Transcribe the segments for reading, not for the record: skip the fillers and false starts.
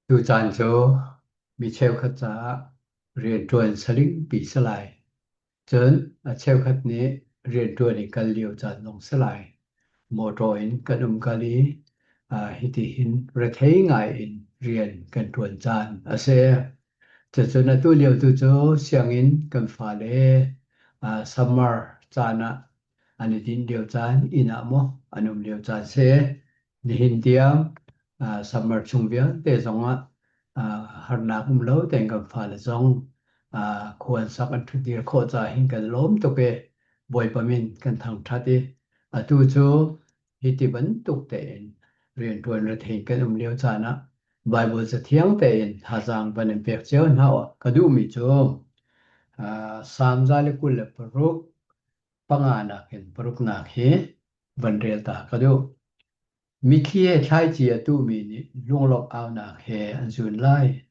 Tucaan cu mi cheukhat caah rianṭuan salingpi si lai. Cun a cheukhat nih rianṭuan i kal lio caan zong si lai. Mawṭaw in kan um kal i hitihin rethei ngai in rian kan ṭuan caan a si. Cucun atu lio tu cu sianginn kan fale summer caan ah an i dinh lio caan, inn ah maw an um lio caan si. Nihin tiang summer chung vialte zongah harnak um lo tein kan fale zong khua an sak an ṭhutdir khawh caah hin kan lawm tuk i Bawipa min kan thangṭhat i atu cu hiti bantuk tein rianṭuan rethei kan um lio caan ah Baibal cathiang tein thazaang van in pek cio hna awk ka duhmi cu Salm 126 panganak in paruknak hi van rel ta ka duh. Mitthli he thlaici a tuhmi nih lunglawmh aunak he an zun lai.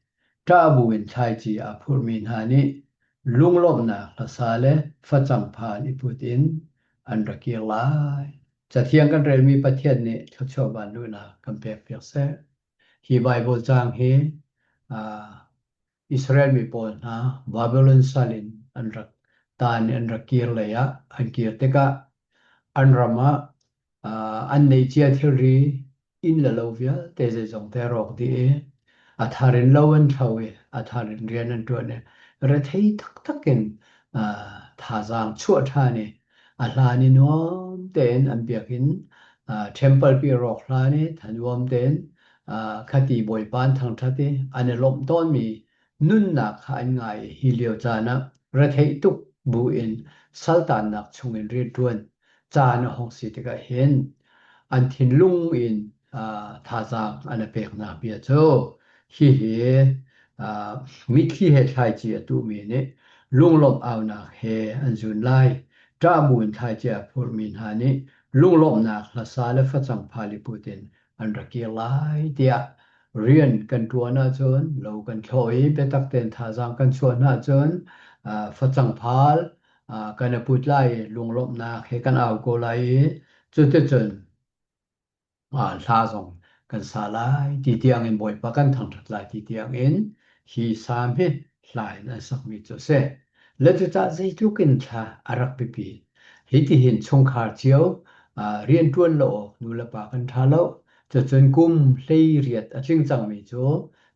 Ṭah buin thlaici aa phurhmi hna nih lunglawmhnak hlasa le facang phan i put in an ra kir lai. Cathiang kan relmi Pathian nih thluachuah vanluhnak kan pekpiak seh. Hi Baibal caang hi Israel mi pawl hna Babylon sal in an rak taan i an rak kir lei ah an kir tikah an ram ah an neihcia thilri inn le lo vialte zeizong te a rawk dih i a thar in lo an thlo i a thar in rian an ṭuan i rethei taktak in thazaang chuah ṭhan i a hlan i nuam tein an biakinn temple pi rawk hlan i thanuam tein khati Bawipa an thangṭhat i an i lawmh tawnmi nunnak kha an ngai i hi lio caan ah retheih tuk buin saltannak chungin rianṭuan caan a hung si tikah hin an thinlung in thazaang an i peknak bia cu hihi mitthli he thlaici a tuhmi nih lunglawmh aunak he an zun lai. Ṭah buin thlaici a phurmi hna nih lunglawmhnak hlasa le facang phali put in an ra kir lai tiah rian kan ṭuan ahcun lo kan thlawh i biatak tein thazaang kan chuah hna ahcun facang phal kan i put lai i lunglawmhnak he kan au ko lai i cuticun hla zong kan sa lai ti tiangin Bawipa kan thangṭhat lai ti tiangin hi salm hi hla in an sakmi cu a si. Le cucaah zeitluk in thla a rak biapi. Hi tihin chungkhar cio rianṭuan lo awk nu le pa kan ṭha lo. Cucun kum 18 a tling cangmi cu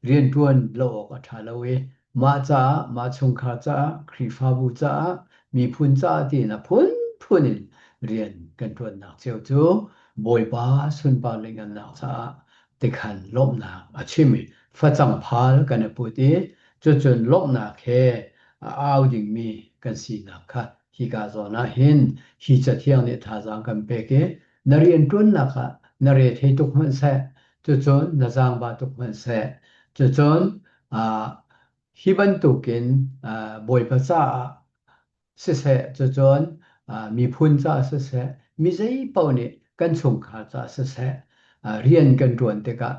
rianṭuan lo awk a ṭha lo i mah caah, mah chungkhar caah, Khrihfabu caah, miphun caah tiin a phunphun in rian kan ṭuannak cio cu Bawipa sunpar le ngannak caah tikhan lawmhnak a chim i facang phal kan i put i cucun lawmhnak he a au dingmi kan sinak kha hika zawn ah hin hi cathiang nih thazaang kan pek i na rianṭuannak ah na re thei tuk hmanh seh, cucun na zaangba tuk hmanh seh, cucun hi bantukin Bawipa caah siseh, cucun miphun caah siseh, mi zeipaoh nih kan chungkhar caah siseh, rian kan ṭuan tikah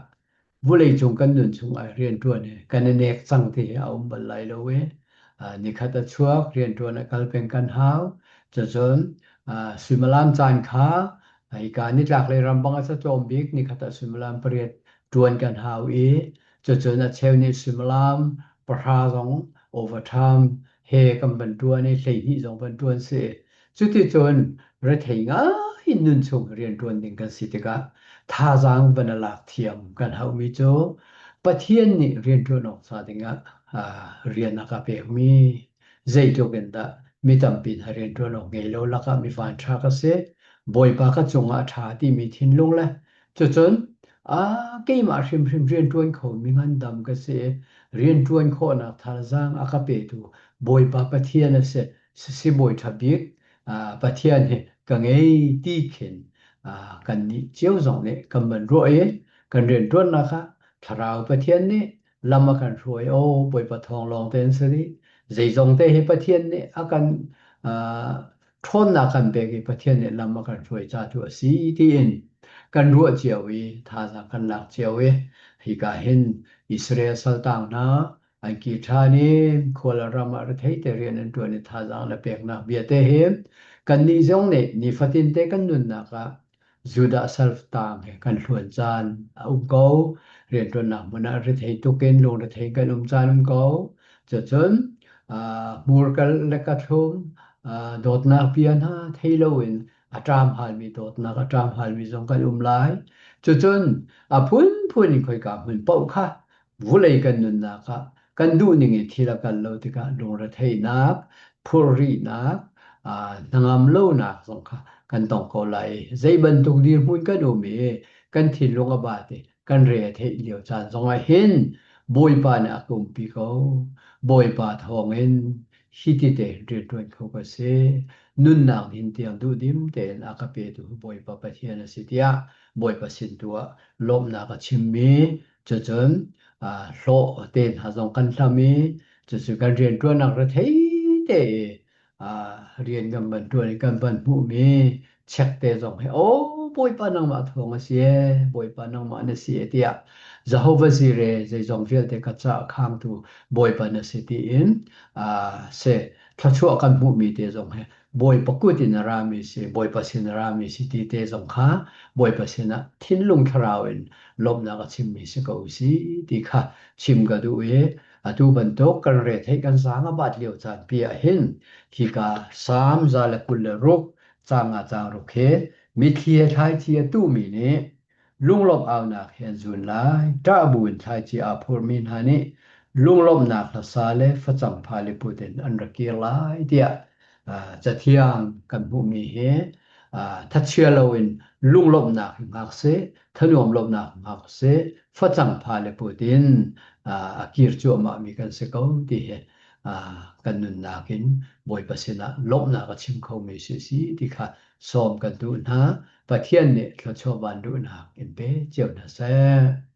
Vawleicung kan nun chungah rianṭuan hi kan i nek cang ti hi a um bal lai lo i nikhat a chuak rianṭuan a kal peng kan hau. Cucun suimilam caan kha hika nitlaklei ram bang a tlawm bik nikhat ah suimilam 8 ṭuan kan hau i cucun a cheu nih suimilam 10 zong overtime he kan van ṭuan i 12 zong van ṭuan si. Cuticun rethei ngai in nunchung rianṭuan ding kan si tikah thazaang van a lak thiam kan hauhmi cu Pathian nih rianṭuan awk ca dingah rian a ka pekmi zeitluk in dah mi tampi hna rianṭuan awk ngei lo lakah mi vanṭha ka si, Bawipa ka cungah a ṭha timi thinlung le cucun keimah hrimhrim rianṭuan kho mi ngandam ka si i rianṭuan khawhnak thazaang a ka petu Bawipa Pathian a si. Sibawi ṭha bik Pathian hi ka ngei ti khin kannih cio zong nih kan van ruah i kan rianṭuannak ah Thlarau Pathian nih lam a kan hruai. Aw Bawipa thawng lawng te an si dih. Zeizong te hi Pathian nih a kan ṭhawnnak kan pek i Pathian nih lam a kan hruai ca tu a si tiin kan ruah cio i thazaang kan lak cio i hika hin Israel saltang hna An kir ṭhan i khual ram ah rethei te rian an ṭuan i thazaang le peknak bia te hi kannih zong nih nifatin te kan nunnak ah. Judah saltang he kan hluan caan a um ko. Rianṭuannak hmun ah rethei tuk in lungrethei kan um caan um ko. Cucun hmurka le ka thlum dawtnak bia hna thei loin a ṭam halmi dawtnak a ṭam halmi zong kan um lai. Cucun a phunphun in khoika hmun paoh kha vulei kan nunnak ah kan duhning in thil a kal lo tikah lungretheihnak, phurrihnak, hnangam lonak zong kha kan tong ko lai. Zei bantuk dirhmun kan um i kan thinlung a bat i kan re a theih lio caan zongah hin Bawipa nih a ka umpi ko. Bawipa thawngin hi ti tein rianṭuan kho ka si. Nunnak hin tiang duhdim tein a ka petu Bawipa Pathian a si tiah Bawipa sin tu ah lawmhnak a chimmi cucun hlawh te hna zong kan hlam i cucu kan rianṭuannak rethei te i rian kan van ṭuan i kan van hmuhmi chek te zong hi aw Bawipa nangmah thawng a si ee Bawipa nangmah na si ee tiah Jehovah Jireh zeizong vialte ka ca khangtu Bawipa na si tiin se thluachuah kan hmuhmi te zong hi Bawipa kut in a rami si Bawipa sin a rami si ti te zong kha Bawipa sinah thinlung thlarau in lawmhnak a chimmi si ko si ti kha chim ka duh i atu bantuk kan retheih kan zaang a bat lio caan pi ah hin khika Salm 126 caang nga caang ruk hi mitthli he thlaici a tuhmi nih lunglawmh aunak he an zun lai. Ṭah buin thlaici aa phurmi hna nih lunglawmhnak hlasa le facang phali put in an ra kir lai tiah cathiang kan hmuhmi hi thachia loin lunglawmhnak hi hngak seh, thanuam lawmhnak hngak seh, facang pha le put in a kir cuahmahmi kan si ko ti hi kan nunnak in Bawipa sinah lawmhnak a chim khomi si si ti kha sawm kan duh hna. Pathian nih thluachuah van duhnak in pe cio hna seh.